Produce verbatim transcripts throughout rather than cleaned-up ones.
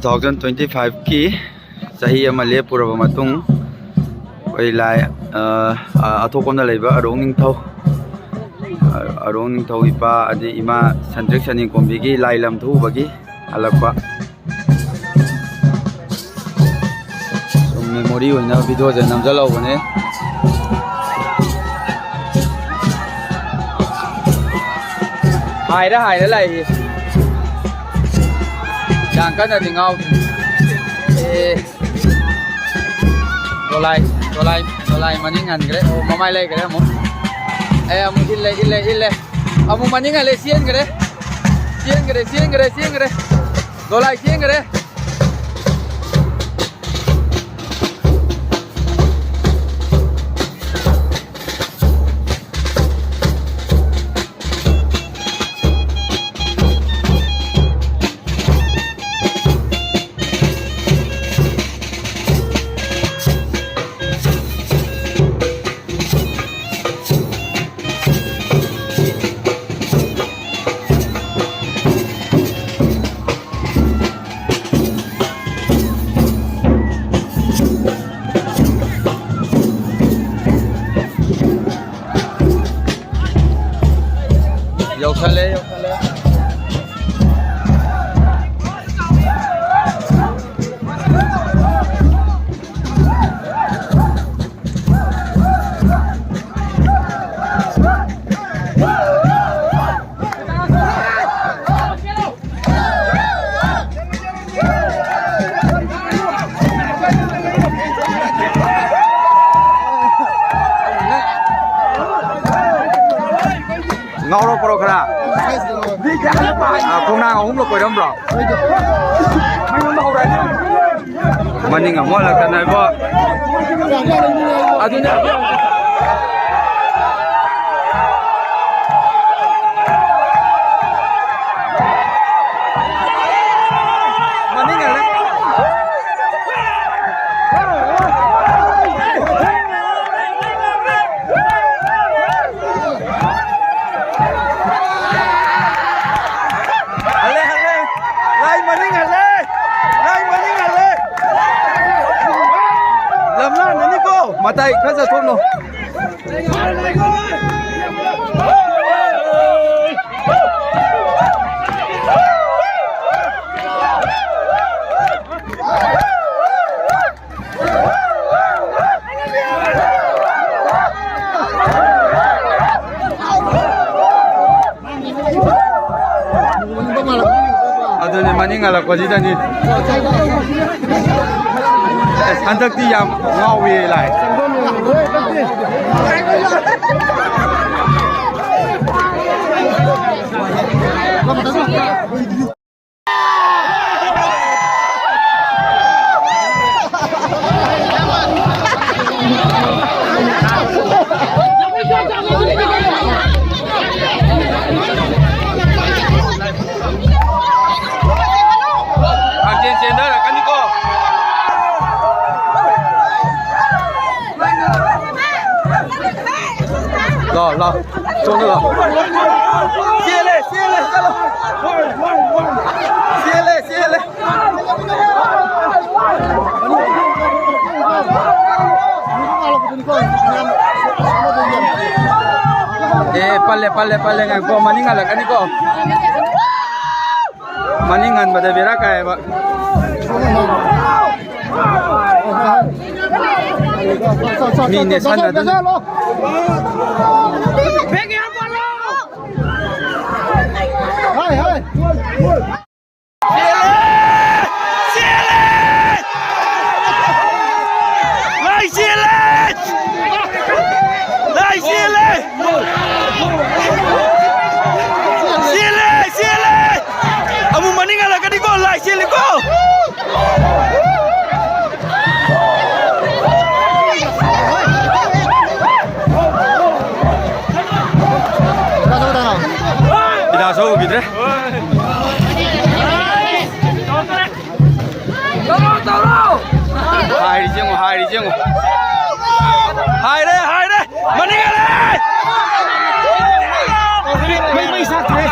Two thousand twenty ꯐꯥꯏꯚꯀꯤ ꯆꯍꯤ ꯑꯃ ꯂꯦꯞꯄꯨꯔꯕ ꯃꯇꯨꯡ, ꯑꯩꯈꯣꯏ ꯂꯥꯏ, ꯑ, ꯑ, ꯑꯊꯣꯛꯄꯝꯗ ꯂꯩꯕ ꯑꯔꯣꯡ ꯅꯤꯡꯊꯧ, ꯑ, ꯑꯔꯣꯡ ꯅꯤꯡꯊꯧ ꯏꯄꯥ ꯑꯗꯩ ꯏꯃꯥ ꯁꯟꯇ꯭ꯔꯤꯛ ꯁꯅꯤꯡꯀꯣꯝꯕꯤꯒꯤ ꯂꯥꯏ ꯂꯝ ꯊꯣꯛꯎꯕꯒꯤ ꯍꯜꯂꯛꯄ꯫ ꯁꯨꯝ memory ꯑꯣꯏꯅ videoꯁꯦ ꯅꯝꯖꯜꯍꯧꯕꯅꯦ꯫ ꯍꯥꯏꯔ ꯍꯥꯏꯔ ꯂꯥꯛꯏ꯫ ꯌꯥꯝ ꯀꯟꯅꯗꯤ ꯉꯥꯎꯗꯦ꯫ ꯑꯦ꯫ ꯗꯣꯂꯥꯏ, ꯗꯣꯂꯥꯏ, ꯗꯣꯂꯥꯏ ꯃꯅꯤꯡ ꯍꯟꯈ꯭ꯔꯦ꯫ ꯑꯣ, ꯃꯃꯥꯏ ꯂꯩꯈ꯭ꯔꯦ ꯑꯃꯨꯛ꯫ ꯑꯦ, ꯑꯃꯨꯛ ꯏꯜꯂꯦ, ꯏꯜꯂꯦ, ꯏꯜꯂꯦ꯫ ꯑꯃꯨꯛ ꯃꯅꯤꯡ ꯍꯜꯂꯦ, ꯆꯦꯟꯈ꯭ꯔꯦ꯫ ꯆꯦꯟꯈ꯭ꯔꯦ, ꯆꯦꯟꯈ꯭ꯔꯦ, ꯆꯦꯟꯈ꯭ꯔꯦ꯫ ꯗꯣꯂꯥꯏ ꯆꯦꯟꯈ꯭ꯔꯦ꯫ ꯌꯧꯁꯜꯂꯦ, ꯌꯧꯁꯜꯂꯦ꯫ ꯉꯥꯎꯔꯛꯄ꯭ꯔꯣ ꯈꯔ? ꯑꯥ, ꯈꯣꯡꯅꯥꯡ ꯑꯍꯨꯝꯂꯛ ꯀꯣꯏꯔꯝꯕ꯭ꯔꯣ? ꯃꯅꯤꯡ ꯑꯃꯨꯛ ꯍꯜꯂꯛꯇꯅ ꯏꯕꯣ꯫ ꯑꯗꯨꯅꯦ꯫ ꯃꯅꯤꯡ ꯍꯜꯂꯦ꯫ ꯍꯜꯂꯦ, ꯍꯜꯂꯦ꯫ ꯂꯥꯏ ꯃꯅꯤꯡ ꯍꯜꯂꯦ꯫ ꯇꯥꯏ, ꯈꯔ ꯆꯠꯊꯣꯛꯅꯣ꯫ ꯑꯗꯨꯅꯦ, ꯃꯅꯤꯡ ꯍꯜꯂꯛꯄꯁꯤꯗꯅꯤ꯫ ꯑꯁ, ꯍꯟꯗꯛꯇꯤ ꯌꯥꯝ ꯉꯥꯎꯋꯦ ꯂꯥꯏ꯫ ꯍꯛꯆꯦꯜ ꯆꯦꯟꯊꯔꯛꯀꯅꯤꯀꯣ꯫ ꯂꯥꯎ, ꯂꯥꯎ꯫ ꯁꯣꯝꯗ ꯂꯥꯎ꯫ ꯆꯦꯜꯂꯦ, ꯆꯦꯜꯂꯦ, ꯆꯠꯂꯣ꯫ ꯆꯦꯜꯂꯦ, ꯆꯦꯜꯂꯦ꯫ ꯑꯦ, ꯄꯜꯂꯦ, ꯄꯜꯂꯦ, ꯄꯜꯂꯦ, ꯉꯥꯏꯈꯣ, ꯃꯅꯤꯡ ꯍꯜꯂꯛꯀꯅꯤꯀꯣ꯫ ꯃꯅꯤꯡ ꯍꯟꯕꯗ ꯕꯦꯔꯥ ꯀꯥꯏꯌꯦꯕ꯫ ꯃꯤ ꯅꯦꯠꯁꯟꯅꯗꯅ꯫ ꯍꯥꯏ, ꯍꯥꯏ꯫ ꯂꯥꯏ ꯆꯦꯜꯂꯦ! ꯂꯥꯏ ꯆꯦꯜꯂꯦ! ꯆꯦꯜꯂꯦ! ꯆꯦꯜꯂꯦ! ꯑꯃꯨꯛ ꯃꯅꯤꯡ ꯍꯜꯂꯛꯀꯅꯤꯀꯣ, ꯂꯥꯏ ꯆꯦꯜꯂꯤꯀꯣ! ꯄꯤꯗꯥꯁ ꯎꯈꯤꯗ꯭ꯔꯦ꯫ ꯍꯥꯏꯔꯤꯁꯦ ꯌꯦꯡꯉꯣ, ꯍꯥꯏꯔꯤꯁꯦ ꯌꯦꯡꯉꯣ꯫ ꯍꯥꯏꯔꯦ, ꯍꯥꯏꯔꯦ꯫ ꯃꯅꯤꯡ ꯍꯜꯂꯦ! ꯃꯩ, ꯃꯩ ꯁꯥꯠꯈ꯭ꯔꯦ꯫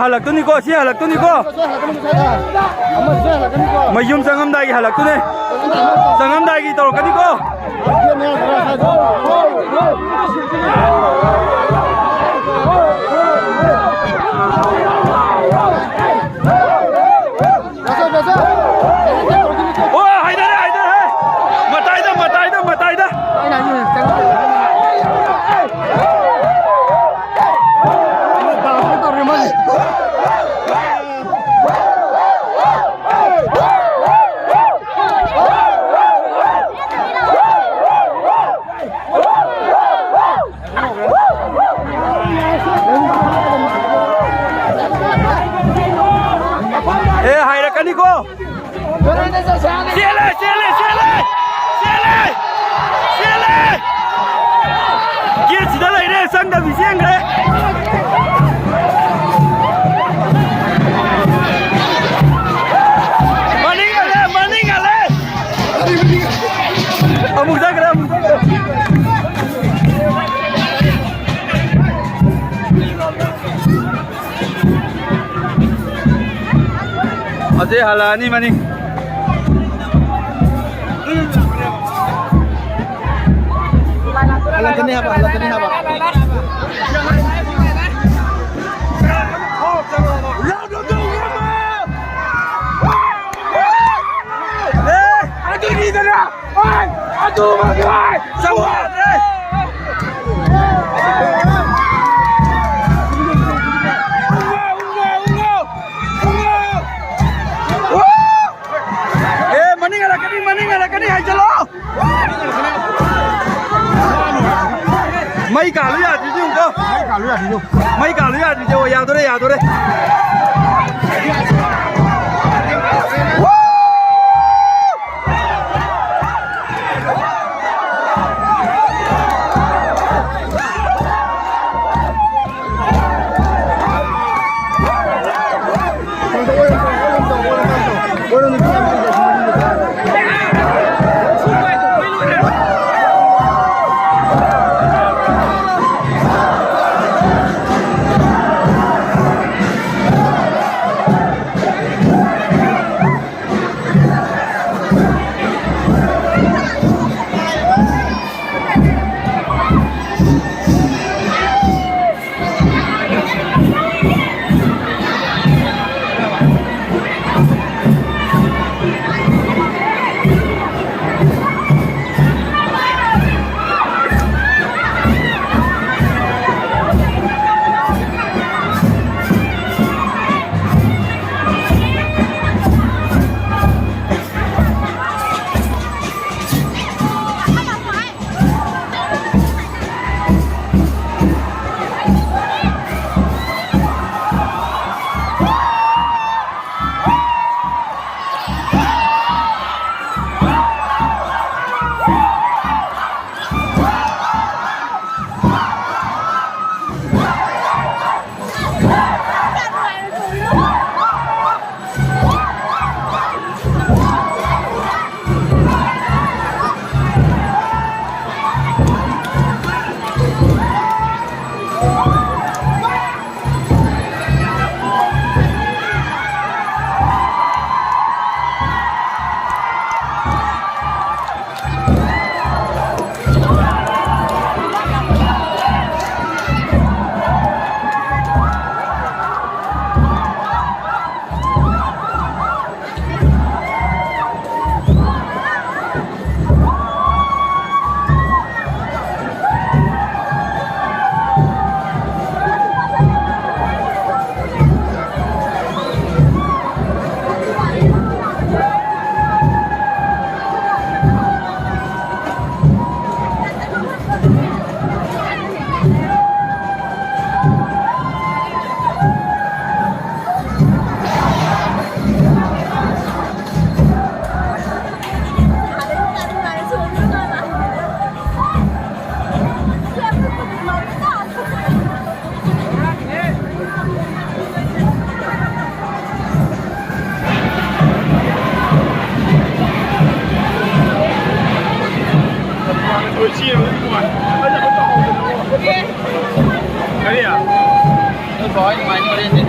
ꯍꯜꯂꯛꯇꯣꯏꯅꯤꯀꯣ, ꯁꯤ ꯍꯜꯂꯛꯇꯣꯏꯅꯤꯀꯣ꯫ ꯃꯌꯨꯝ ꯆꯪꯉꯝꯗꯥꯏꯒꯤ ꯍꯜꯂꯛꯇꯣꯏꯅꯦ꯫ ꯆꯪꯉꯝꯗꯥꯏꯒꯤ ꯇꯧꯔꯛꯀꯅꯤꯀꯣ꯫ ꯑꯣ, ꯍꯥꯏꯗꯔꯦ, ꯍꯥꯏꯗꯔꯦ꯫ ꯃꯇꯥꯏꯗ, ꯃꯇꯥꯏꯗ, ꯃꯇꯥꯏꯗ꯫ ꯑꯦ, ꯍꯥꯏꯔꯛꯀꯅꯤꯀꯣ꯫ ꯆꯦꯜꯂꯦ, ꯆꯦꯜꯂꯦ, ꯆꯦꯜꯂꯦ! ꯆꯦꯜꯂꯦ! ꯆꯦꯜꯂꯦ! ꯒꯦꯠꯁꯤꯗ ꯂꯩꯔꯦ, ꯆꯪꯗꯕꯤ ꯆꯦꯟꯈ꯭ꯔꯦ꯫ ꯃꯅꯤꯡ ꯍꯜꯂꯦ, ꯃꯅꯤꯡ ꯍꯜꯂꯦ! ꯑꯃꯨꯛ ꯆꯠꯈ꯭ꯔꯦ, ꯑꯃꯨꯛ ꯆꯠꯈ꯭ꯔꯦ꯫ ꯑꯁꯤ ꯍꯜꯂꯛꯑꯅꯤ ꯃꯅꯤꯡ꯫ ꯍꯜꯂꯛꯀꯅꯤ ꯍꯥꯏꯕ, ꯍꯜꯂꯛꯀꯅꯤ ꯍꯥꯏꯕ꯫ ꯑꯦ! ꯑꯗꯨꯅꯤꯗꯅ! ꯑꯗꯨꯃꯛꯅꯤ! ꯆꯪꯉꯣ! ꯑꯦ, ꯃꯅꯤꯡ ꯍꯜꯂꯛꯀꯅꯤ, ꯃꯅꯤꯡ ꯍꯜꯂꯛꯀꯅꯤ, ꯍꯥꯏꯖꯜꯂꯣ! ꯃꯩ ꯀꯥꯜꯂꯨ ꯌꯥꯗ꯭ꯔꯤꯗꯤ ꯌꯦꯡꯉꯨꯀꯣ꯫ ꯃꯩ ꯀꯥꯜꯂꯨ ꯌꯥꯗ꯭ꯔꯤꯗꯤ ꯌꯦꯡꯉꯨ꯫ ꯃꯩ ꯀꯥꯜꯂꯨ ꯌꯥꯗ꯭ꯔꯤꯗꯤ, ꯑꯣ, ꯌꯥꯗꯣꯔꯦ, ꯌꯥꯗꯣꯔꯦ꯫ ꯀꯔꯤ? ꯅꯣꯏ ꯕꯥ ꯍꯣꯏ ꯅꯨꯡꯉꯥꯏꯅꯤ ꯍꯣꯔꯦꯟꯗꯤ꯫